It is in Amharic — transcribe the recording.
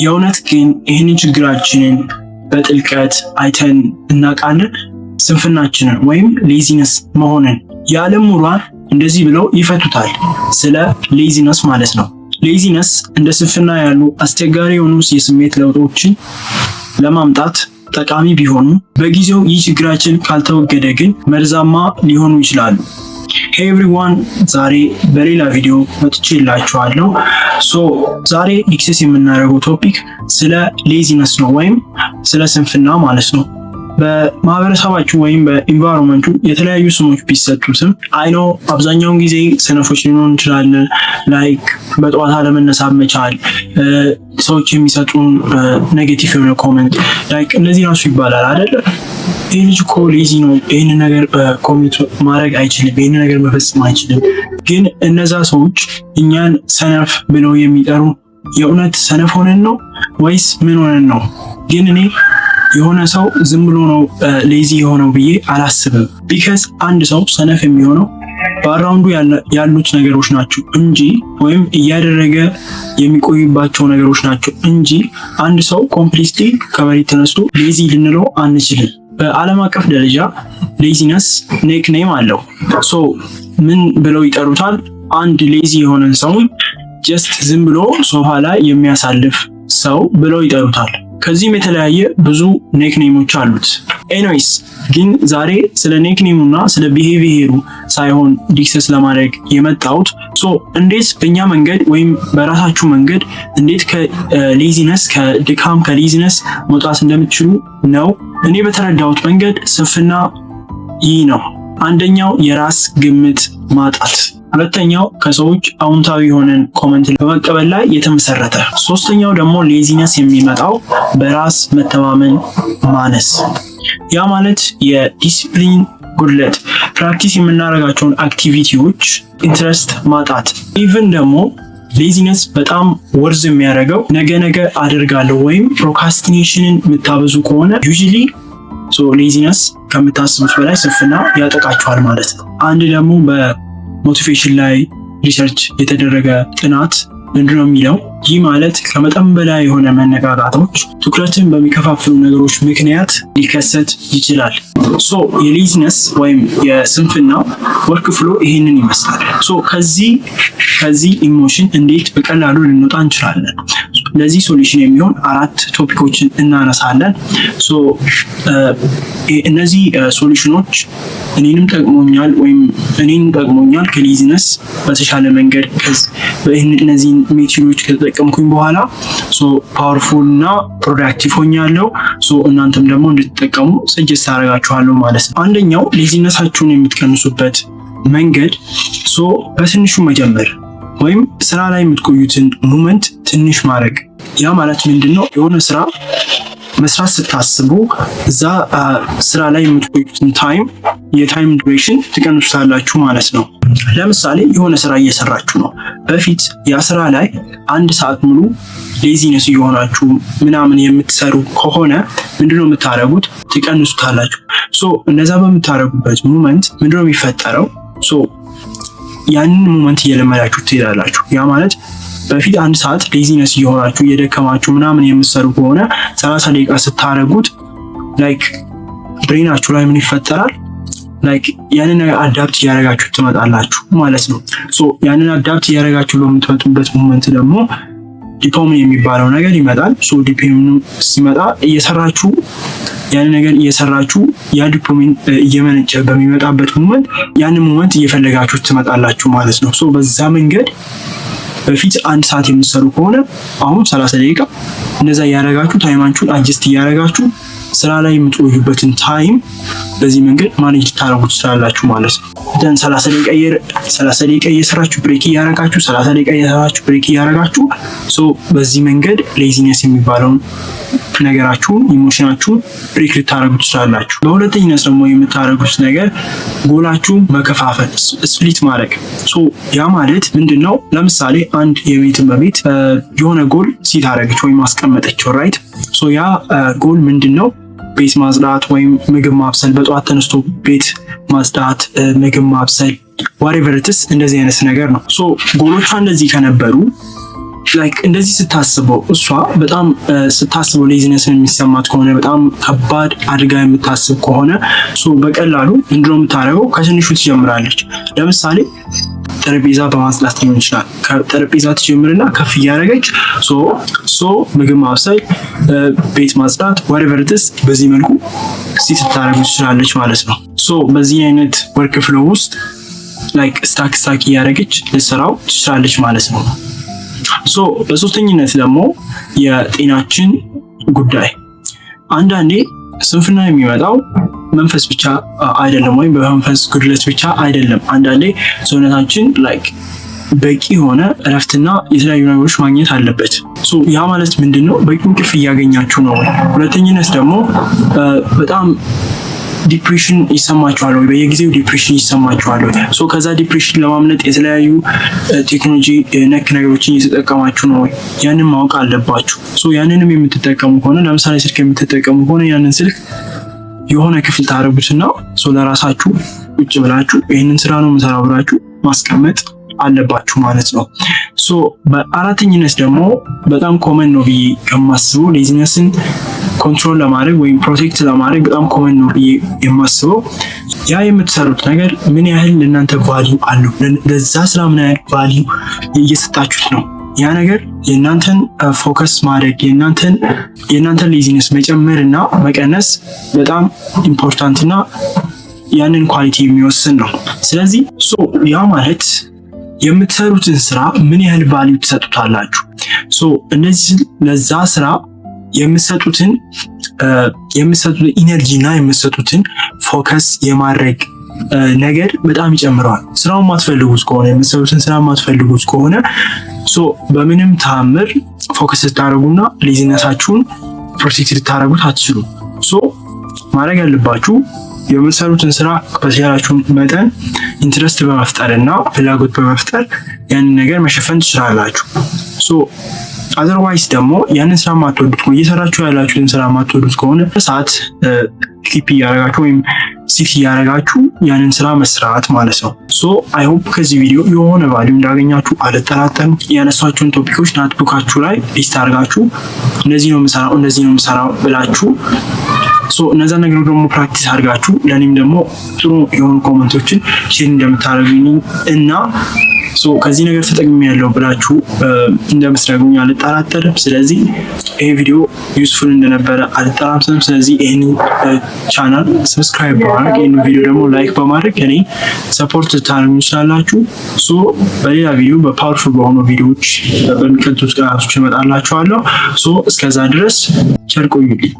የእውነት ግን ይህንን ችግራችንን በጥልቀት አይተን እናውቃለን? ስንፍናችንን ወይም laziness መሆንን የዓለም ምሁራን እንደዚህ ብለው ይፈቱታል። ስለ laziness ማለት ነው። Laziness እንደ ስንፍና ያሉ አስቸጋሪ የሆኑ የስሜት ለውጦችን ለማምጣት ጠቃሚ ቢሆኑ በጊዜው ይህ ችግራችን ካልተወገደ ግን መርዛማ ሊሆኑ ይችላሉ። Hey everyone፣ ዛሬ በሌላ ቪዲዮ መጥቼላችኋለሁ። So ዛሬ discuss የምናደርገው topic ስለ laziness ነው ወይም ስለ ስንፍና ማለት ነው። በማህበረሰባችን ወይም በ environment ኡ የተለያዩ ስሞች ቢሰጡትም I know አብዛኛውን ጊዜ ሰነፎች ልንሆን እንችላለን። Like በጠዋት አለመነሳት መቻል፣ ሰዎች የሚሰጡን negative የሆነ comment፣ like እንደዚህ ራሱ ይባላል አይደለ? ይህ ልጅ እኮ lazy ነው፣ ይህንን ነገር commit ማድረግ አይችልም፣ ይህንን ነገር መፈጸም አይችልም። ግን እነዛ ሰዎች እኛን ሰነፍ ብለው የሚጠሩ የእውነት ሰነፍ ሆነን ነው ወይስ ምን ሆነን ነው? ግን እኔ የሆነ ሰው ዝም ብሎ ነው lazy የሆነው ብዬ አላስብም። Because አንድ ሰው ሰነፍ የሚሆነው በ around ኡ ያሉት ነገሮች ናቸው እንጂ ወይም እያደረገ የሚቆይባቸው ነገሮች ናቸው እንጂ አንድ ሰው completely ከመሬት ተነስቶ lazy ልንለው አንችልም። በዓለም አቀፍ ደረጃ laziness nickname አለው። So ምን ብለው ይጠሩታል? አንድ lazy የሆነን ሰውን just ዝም ብሎ ሶፋ ላይ የሚያሳልፍ ሰው ብለው ይጠሩታል። ከዚህም የተለያየ ብዙ nickname ኦች አሉት። Anyways ግን ዛሬ ስለ nickname ኡ እና ስለ behavior ኡ ሳይሆን discuss ለማድረግ የመጣሁት so እንዴት በእኛ መንገድ ወይም በራሳችሁ መንገድ እንዴት ከ laziness፣ ከድካም፣ ከ laziness መውጣት እንደምትችሉ ነው። እኔ በተረዳሁት መንገድ ስንፍና ይህ ነው። አንደኛው የራስ ግምት ማጣት፣ ሁለተኛው ከሰዎች አዎንታዊ የሆነን comment በመቀበል ላይ የተመሰረተ፣ ሶስተኛው ደግሞ laziness የሚመጣው በራስ መተማመን ማነስ። ያ ማለት የዲሲፕሊን ጉድለት፣ practice የምናደርጋቸውን activity ዎች interest ማጣት፣ even ደግሞ laziness በጣም worse የሚያደርገው ነገ ነገ አደርጋለሁ ወይም procrastination ን የምታበዙ ከሆነ usually laziness ከምታስቡት በላይ ስንፍና ያጠቃችኋል ማለት ነው። አንድ ደግሞ በ motivation ላይ research የተደረገ ጥናት ምንድነው የሚለው? ይህ ማለት ከመጠን በላይ የሆነ መነቃቃቶች ትኩረትን በሚከፋፍሉ ነገሮች ምክንያት ሊከሰት ይችላል። So የ laziness ወይም የስንፍና workflow ይሄንን ይመስላል። So ከዚህ emotion እንዴት በቀላሉ ልንወጣ እንችላለን? ለዚህ solution የሚሆን አራት topic ኦችን እናነሳለን። So እነዚህ solution ኖች እኔንም ጠቅሞኛል ወይም እኔንም ጠቅሞኛል። ከ laziness በተሻለ መንገድ እነዚህን method ኦች ከተጠቀምኩኝ በኋላ powerful እና productive ሆኛለሁ። እናንተም ደግሞ እንድትጠቀሙ suggest አደርጋችኋለሁ ማለት ነው። አንደኛው laziness ኣችሁን የምትቀንሱበት መንገድ so በትንሹ መጀመር ወይም ስራ ላይ የምትቆዩትን moment ትንሽ ማድረግ። ያ ማለት ምንድን ነው? የሆነ ስራ መስራት ስታስቡ እዛ ስራ ላይ የምትቆዩትን time፣ የ time duration ትቀንሱታላችሁ ማለት ነው። ለምሳሌ የሆነ ስራ እየሰራችሁ ነው። በፊት ያ ስራ ላይ አንድ ሰዓት ሙሉ laziness እየሆናችሁ ምናምን የምትሰሩ ከሆነ ምንድነው የምታደርጉት? ትቀንሱታላችሁ። So እንደዛ በምታደርጉበት moment ምንድነው የሚፈጠረው? So ያንን moment እየለመዳችሁ ትሄዳላችሁ። ያ ማለት በፊት አንድ ሰዓት laziness እየሆናችሁ እየደከማችሁ ምናምን የምትሰሩ ከሆነ 30 ደቂቃ ስታደርጉት like brain ኣችሁ ላይ ምን ይፈጠራል? Like ያንን ነገር adapt እያደረጋችሁ ትመጣላችሁ ማለት ነው። So ያንን adapt እያደረጋችሁ በምትመጡበት moment ደግሞ ዲፖሚን የሚባለው ነገር ይመጣል። So dopamine ሲመጣ እየሰራችሁ፣ ያንን ነገር እየሰራችሁ ያ ዲፖሚን እየመነጨ በሚመጣበት moment ያንን moment እየፈለጋችሁ ትመጣላችሁ ማለት ነው። So በዛ መንገድ በፊት አንድ ሰዓት የምትሰሩ ከሆነ አሁን 30 ደቂቃ እንደዛ እያደረጋችሁ time ኣችሁን adjust እያደረጋችሁ ስራ ላይ የምትቆዩበትን time በዚህ መንገድ manage ልታደርጉ ትችላላችሁ ማለት ነው። Then 30 ደቂቃ እየሰራችሁ break እያደረጋችሁ፣ 30 ደቂቃ እየሰራችሁ break እያደረጋችሁ፣ so በዚህ መንገድ laziness የሚባለውን ነገራችሁን፣ emotion ኣችሁን break ልታደርጉ ትችላላችሁ። በሁለተኝነት ደግሞ የምታደርጉት ነገር ጎላችሁ መከፋፈል፣ split ማድረግ። So ያ ማለት ምንድን ነው? ለምሳሌ አንድ የቤት እመቤት የሆነ goal set አደረገች ወይም አስቀመጠችው፣ right? So ያ ጎል ምንድን ነው? ቤት ማጽዳት ወይም ምግብ ማብሰል፣ በጠዋት ተነስቶ ቤት ማጽዳት፣ ምግብ ማብሰል፣ whatever it is እንደዚህ አይነት ነገር ነው። So goal ኦቿ እንደዚህ ከነበሩ Like እንደዚህ ስታስበው፣ እሷ በጣም ስታስበው laziness ን የሚሰማት ከሆነ፣ በጣም ከባድ አድርጋ የምታስብ ከሆነ በቀላሉ ምንድነው የምታደርገው? ከትንሹ ትጀምራለች። ለምሳሌ ጠረጴዛ በማጽዳት ሊሆን ይችላል። ከጠረጴዛ ትጀምርና ከፍ እያደረገች so ምግብ ማብሰል፣ ቤት ማጽዳት፣ whatever it is፣ በዚህ መልኩ set ልታደርጉ ትችላለች ማለት ነው። So በዚህ አይነት workflow ውስጥ like stack stack እያደረገች ልትሰራው ትችላለች ማለት ነው። So በሶስተኝነት ደግሞ የጤናችን ጉዳይ። አንዳንዴ ስንፍና የሚመጣው መንፈስ ብቻ አይደለም፣ ወይም በመንፈስ ጉድለት ብቻ አይደለም። አንዳንዴ ሰውነታችን like በቂ የሆነ እረፍትና የተለያዩ ነገሮች ማግኘት አለበት። ያ ማለት ምንድን ነው? በቂ እንቅልፍ እያገኛችሁ ነው ወይ? ሁለተኝነት ደግሞ በጣም depression ይሰማችኋል ወይ? በየጊዜው depression ይሰማችኋል ወይ? So ከዛ depression ለማምለጥ የተለያዩ ቴክኖሎጂ ነክ ነገሮችን እየተጠቀማችሁ ነው ወይ? ያንን ማወቅ አለባችሁ። So ያንንም የምትጠቀሙ ከሆነ፣ ለምሳሌ ስልክ የምትጠቀሙ ከሆነ፣ ያንን ስልክ የሆነ ክፍል ታደርጉትና so ለራሳችሁ ቁጭ ብላችሁ ይህንን ስራ ነው የምሰራው ብላችሁ ማስቀመጥ አለባችሁ ማለት ነው። So በአራተኝነት ደግሞ በጣም common ነው ብዬ የማስበው፣ laziness ን control ለማድረግ ወይም protect ለማድረግ በጣም common ነው ብዬ የማስበው፣ ያ የምትሰሩት ነገር ምን ያህል ለእናንተ value አለው፣ ለዛ ስራ ምን ያህል value እየሰጣችሁት ነው። ያ ነገር የእናንተን focus ማድረግ፣ የእናንተን laziness መጨመር እና መቀነስ በጣም important እና ያንን quality የሚወስን ነው። ስለዚህ so ያ ማለት የምትሰሩትን ስራ ምን ያህል value ትሰጡታላችሁ። So እነዚህ ለዛ ስራ የምትሰጡትን energy እና የምትሰጡትን focus የማድረግ ነገር በጣም ይጨምረዋል። ስራውን የማትፈልጉት ከሆነ፣ የምትሰሩትን ስራ የማትፈልጉት ከሆነ so በምንም ተአምር focus ልታደርጉና laziness ኣችሁን protect ልታደርጉት አትችሉም። So ማድረግ ያለባችሁ የምትሰሩትን ስራ በተቻላችሁ መጠን interest በመፍጠር እና ፍላጎት በመፍጠር ያንን ነገር መሸፈን ትችላላችሁ። So otherwise ደግሞ ያንን ስራ ማትወዱት፣ እየሰራችሁ ያላችሁትን ስራ ማትወዱት ከሆነ ሰዓት keep እያደረጋችሁ ወይም set እያደረጋችሁ ያንን ስራ መስራት ማለት ነው። So I hope ከዚህ ቪዲዮ የሆነ value እንዳገኛችሁ አልጠራጠርም። ያነሳኋቸውን topic ኦች notebook ኣችሁ ላይ list አድርጋችሁ እንደዚህ ነው የምሰራው፣ እንደዚህ ነው የምሰራው ብላችሁ so እነዛ ነገሮች ደግሞ practice አድርጋችሁ ለእኔም ደግሞ ጥሩ የሆኑ comment ኦችን share እንደምታደርጉኝ እና ከዚህ ነገር ተጠቅሜያለሁ ብላችሁ እንደምትነግሩኝ አልጠራጠርም። ስለዚህ ይሄ ቪዲዮ useful እንደነበረ አልጠራጠርም። ስለዚህ ይህን channel subscribe በማድረግ፣ ይህን ቪዲዮ ደግሞ like በማድረግ እኔ support ልታደርጉ ይችላላችሁ። So በሌላ ቪዲዮ፣ በ powerful በሆኑ ቪዲዮዎች በሚቀጥሉት ቀናቶች እመጣላችኋለሁ። So እስከዛ ድረስ ቸር ቆዩልኝ።